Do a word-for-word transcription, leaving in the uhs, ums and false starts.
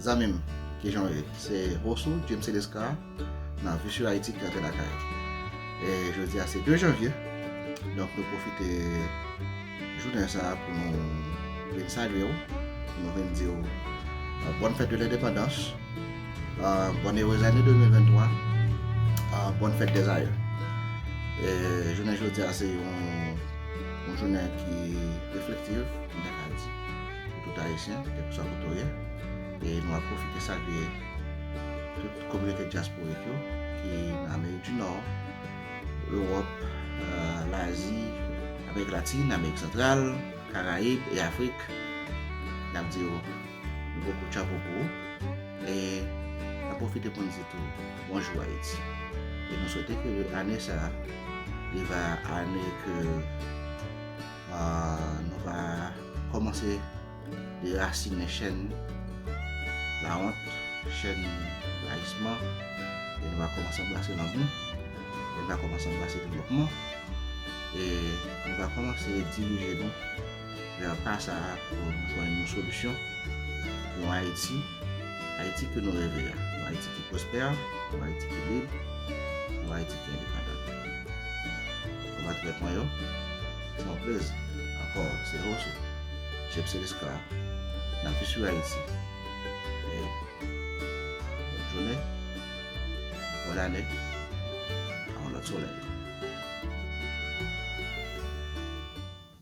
Zanmi m, kijan w ye? Se Rossou, James Célestin, nan Visur Haïti ki rantre lakay. E jodi a se de janvye, donk nou pwofite jounen sa a pou nou vin salye w, pou nou vin di w, euh, bonne fête de l'indépendance, euh, bonne heureuse année de mil venntwa, euh, bonne fête des aïeux. E jounen jodi a se yon, yon jounen ki reflektif, m ta ka di, pou tout Ayisyen, kèlkeswa kote w ye. E nou ap pwofite salye tout kominote dyasporik yo ki nan Amerik di Nò, Ewòp, euh, Lazi, Amerik Latin, Amerik Santral, Karayib e Afrik. N ap di yo, yon gwo kout chapo pou ou. E n ap pwofite pou n di tou, bonjou Ayiti. E nou swete ke ane sa a, li va ane ke, euh, nou va kòmanse derasinen chèn lawont, chèn rayisman, e nou va kòmanse anbrase lanmou, e nou va kòmanse anbrase devlopman, e nou va kòmanse dirije nou vè pa sa a pou nou jwenn yon solisyon pou yon Ayiti, Ayiti ke nou reve a, yon Ayiti ki pwospè, yon Ayiti ki lib, yon Ayiti ki endepandan. Konpatriyòt mwen yo, se yon plezi ankò, se Rossou, James Célestin, nan Visur Haïti. E bonne journée, bonne année, à un autre soleil.